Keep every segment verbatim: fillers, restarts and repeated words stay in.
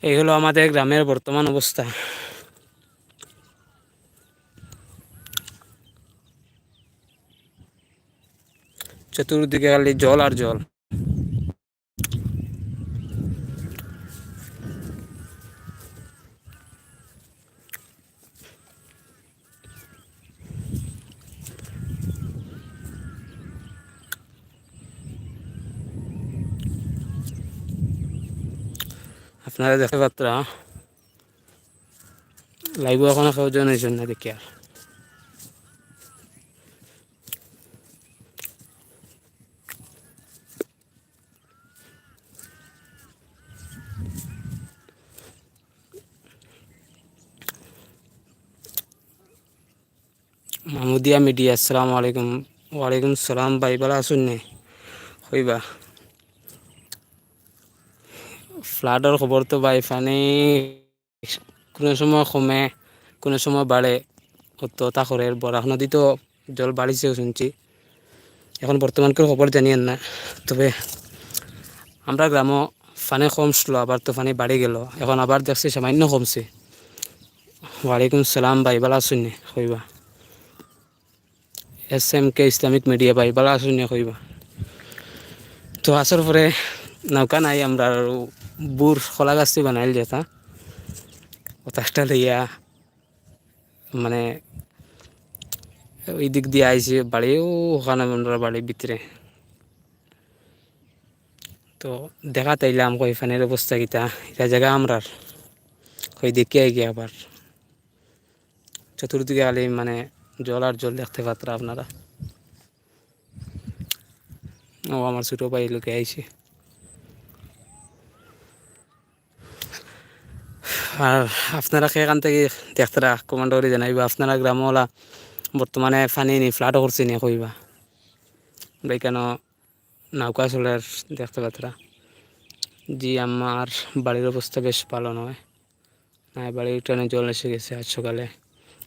এই হলো আমাদের গ্রামের বর্তমান অবস্থা। চতুর্দিকে খালি জল আর জল। আপনারা দেখতে পারতরা, live-ও এখনো কেউ join অইছইন না দেখি আর। মামুদিয়া মিডিয়া, আসসালামু আলাইকুম। ওয়ালাইকুম সালাম ভাই, ভালা আছইন নি? কইবা। Flood-র খবর তো ভাই, পানি কুনু সময় কমে, কুনু সময় বাড়ে, অত অতা করের। বরাক নদীত জল বাড়িছেও শুনছি, এখন বর্তমানকুর খবর জানিয়ার না। তবে আমরার গ্রামো পানি কমছিল, আবার তো পানি বাড়ি গেল, এখন আবার দেখছি সামান্য কমছে। ওয়ালাইকুম সালাম ভাই, ভালা আছইন নি? কইবা। S M K Islamic media ভাই, ভালা আছইন নি? কইবা। তো আছর পরে নৌকা নাই, আমরার বুর কলাগাছি বানাইল যেতা, অতাটা লইয়া মানে ওই দিক দিয়া আইছি বাড়ি, অখানো আমরার বাড়ি ভিতরে। তো দেখাত আইলাম, কই পানির অবস্থা কিতা, ইটা জাগা আমরার, কই দেখিয়া আইগি আবার। চতুর্দিকে খালি মানে জল আর জল দেখতে পারতরা আপনারা। ও আমার ছোট ভাই লোকে আইছে। আর আপনারা কে কান থাকি দেখতরা, comment করি জানাইবা। আপনারা গ্রামওয়ালা বর্তমানে পানি নি, flood করছে নি, কইবা। আমরা এখানো নৌকা চলের, দেখতে পারতরা। জি, আমার বাড়ির অবস্থা বেশ ভালো নয়। না, বাড়ির উঠানে জল এসে গেছে আজ সকালে।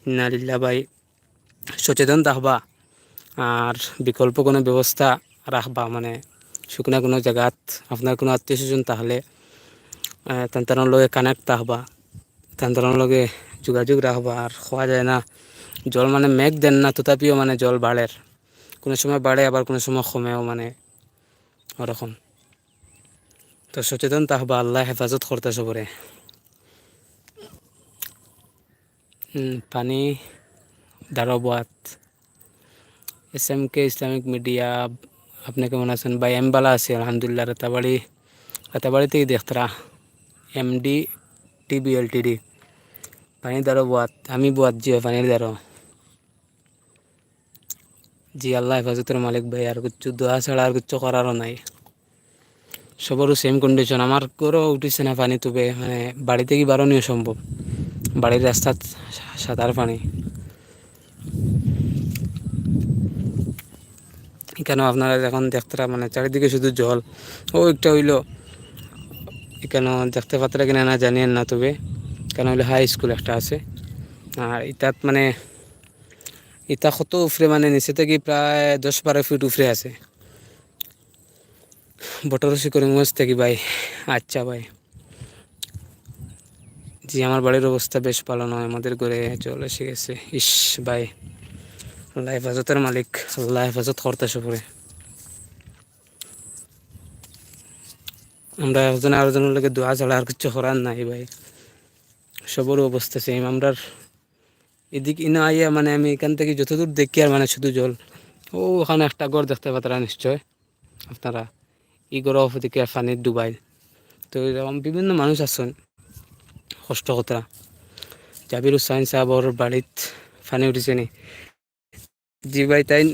ইন্না লিল্লাহ ভাই, সচেতন থাকবা, আর বিকল্প কোনো ব্যবস্থা রাখবা, মানে শুকনা কোনো জাগাত আপনার কোনো আত্মীয় স্বজন থাকলে, আহ, তান্তানোর লগে connect থাকবা, তান্তানোর লগে যোগাযোগ রাখবা। আর কওয়া যায় না, জল মানে মেঘ দেন না, তথাপিও মানে জল বাড়ের, কোনো সময় বাড়ে আবার কোনো সময় কমেও, মানে ওরকম। তো সচেতন থাকবা, আল্লায় হেফাজত করতা সবরে। হুম, পানি দারো বওয়াত। S M K Islamic media, আপনি কেমন আছেন ভাই? আমি ভালা আছি আলহামদুলিল্লাহ। রাতাবাড়ি, রাতাবাড়ি থাকি দেখতরা, M D T V L T D. পানি দারো বওয়াত, আমি বওয়াত জি পানির দারো। জি, আল্লাহ হেফাজতর মালিক ভাই, আর কিচ্ছু দোয়া ছাড়া আর কিচ্ছু করারও নাই। সবরও same condition। আমার ঘরও উঠিছে না পানি, তবে মানে বাড়ি থাকি বারোনি অসম্ভব, বাড়ির রাস্তাত সাতার পানি। এখানো আপনারা এখন দেখতরা মানে চারিদিকে শুধু জল। ও একটা অইলো, এখানো দেখতে পারতরা কিনা না জানি না, তবে এখানো অইলো হাই স্কুল একটা আছে। আর ইতাত মানে ইতা কত উপরে, মানে নিচে থাকি প্রায় দশ বারো ফিট উপরে আছে। বটরশি করিমগঞ্জ থাকি ভাই। আচ্ছা ভাই। জি, আমার বাড়ির অবস্থা বেশ ভালো নয়, আমাদের ঘরে জল এসে গেছে। ইস ভাই, আল্লাহ হেফাজতের মালিক, আল্লাহ হেফাজত করতা সবরে। আমরা একজন আরেকজনের লগে দোয়া ছাড়া আর কিচ্ছু করার নাই ভাই, সবরও অবস্থা same। আমরার এদিক ইনো আইয়া মানে আমি এখান থাকি যতদূর দেখি আর মানে শুধু জল। ও ওখানো একটা ঘর দেখতে পারতরা নিশ্চয় আপনারা, ই ঘরও ওদিকে পানিত ডুবাইল। তো এরকম বিভিন্ন মানুষ আছইন কষ্ট করতরা। জাবির হুসাইন সাবর বাড়িত পানি উঠিছে নি? জি ভাই, তাইন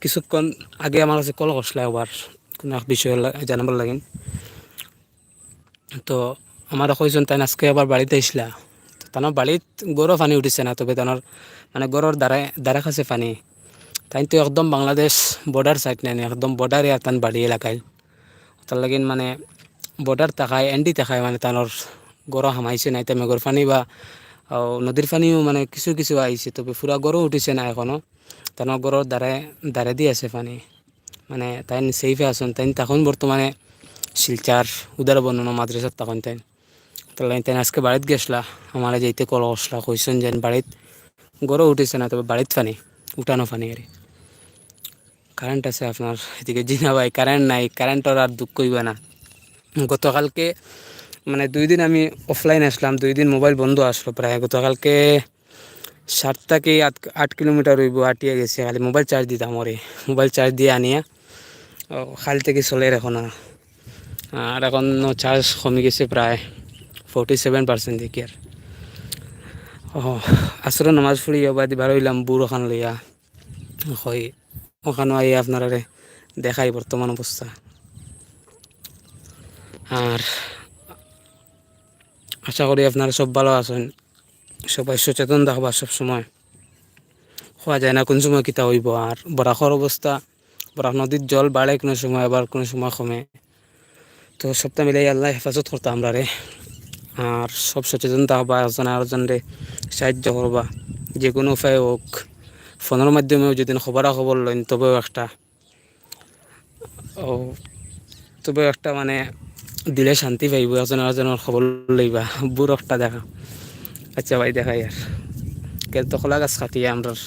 কিছুক্ষণ আগে আমার কাছে call করছিলা আবার, কোনো এক বিষয়ে লা-, জানাবার লাগিন। তো আমারে কইছইন তাইন আজকে আবার বাড়িত আইছলা। তো তানর বাড়িত ঘরো পানি উঠিছে না, তবে তানর মানে ঘরর দ্বারে, দ্বারে কাছে পানি। তাইন তো একদম বাংলাদেশ border side নানি, একদম border এ তান বাড়ি এলাকায়। তার লাগিন মানে border থাকায়, এন্ডি থাকায় মানে তানর ঘরো হামাইছে না, ইতা মেঘর পানি বা, ও, নদীর পানিও মানে কিছু কিছু আইছে, তবে পুরা ঘরো উঠিছে না এখনো। তানর ঘরর দ্বারে, দ্বারেদি আছে পানি। মানে তাইন safe এ আছইন, তাইন থাকইন বর্তমানে শিলচর উদারবর্ণনা মাদ্রাসাত থাকইন তাইন। তার লাগি তাইন আজকে বাড়িত গেছলা, আমারে যাইতে কল করছলা, কইছইন যে বাড়িত গরো উঠিছে না, তবে বাড়িত পানি, উঠানো পানি আর কি। কারেন্ট আছে আপনার এদিকে? জি না ভাই, কারেন্ট নাই, কারেন্টর আর দুঃখ অইবা না। গতকালকে মানে দুই দিন আমি অফলাইন আসলাম, দুই দিন মোবাইল বন্ধ আসলো প্রায়। গতকালকে সাত থাকি আট, আট কিলোমিটার অইবো আটিয়া গেছি, খালি মোবাইল চার্জ দিতাম ওরে, মোবাইল চার্জ দিয়া আনিয়া, ও, কাইল থাকি চলের এখন। আর আর এখন চার্জ কমি গেছে প্রায় ফর্টি সেভেন পার্সেন্ট দেখি আর। ও, আসরর নামাজ পড়িয়া বাদে বার অইলাম বুর ওখান লইয়া, হয় ওখানো আইয়া আপনারারে দেখাই বর্তমান অবস্থা। আর আশা করি আপনারা সব ভালো আছইন, সবাই সচেতন থাকবা সব সময়। কওয়া যায় না কোন সময় কিতা অইবো। আর বরাকর অবস্থা, বরাক নদীর জল বাড়ে কোনো সময়, আবার কোনো সময় কমে। তো সবটা মিলাই আল্লায় হেফাজত করতা আমরারে। আর সব সচেতন থাকবা, একজন আরেকজনরে সাহায্য করবা, যে কোনো উপায়ে হোক। ফোনর মাধ্যমেও যদি খবরাখবর লইন, তবেও একটা, ও, তবেও একটা মানে দিলে শান্তি পাইবো, একজন আরেকজনর খবর লইবা। বুর একটা দেখা। আচ্ছা ভাই, দেখাই আর। গেল তো কলা গাছ কাটিয়া আমরার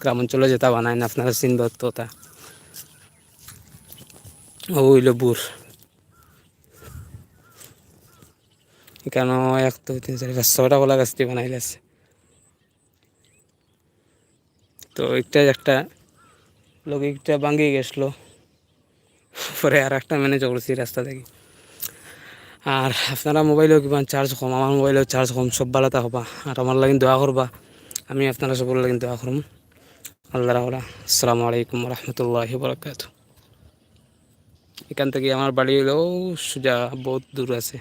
গ্রাম অঞ্চলো যেটা বানাইন, আপনারা চিনবা তো তা। ও অইলো বুর। এখানো এক, দুই, তিন, চার, পাঁচ, ছয়টা কলা গাছ দি বানাইল আছে। তো একটা একটা লগে একটা ভাঙ্গি গেছলো, পরে আর একটা ম্যানেজ করছি রাস্তা থাকি। আর আপনারা মোবাইলো কিমান চার্জ কম, আমার মোবাইলো চার্জ কম, সব ভালা থাকবা। আর আমার লাগি দোয়া করবা, আমি আপনারা সবর লাগি দোয়া করমু। আল্লাহ রাখলা। আসসালামু আলাইকুম ওয়া রাহমাতুল্লাহি ওয়া বারাকাতুহু। এখান থাকি আমার বাড়ি অইলো সুজা, বহুত দূর আছে।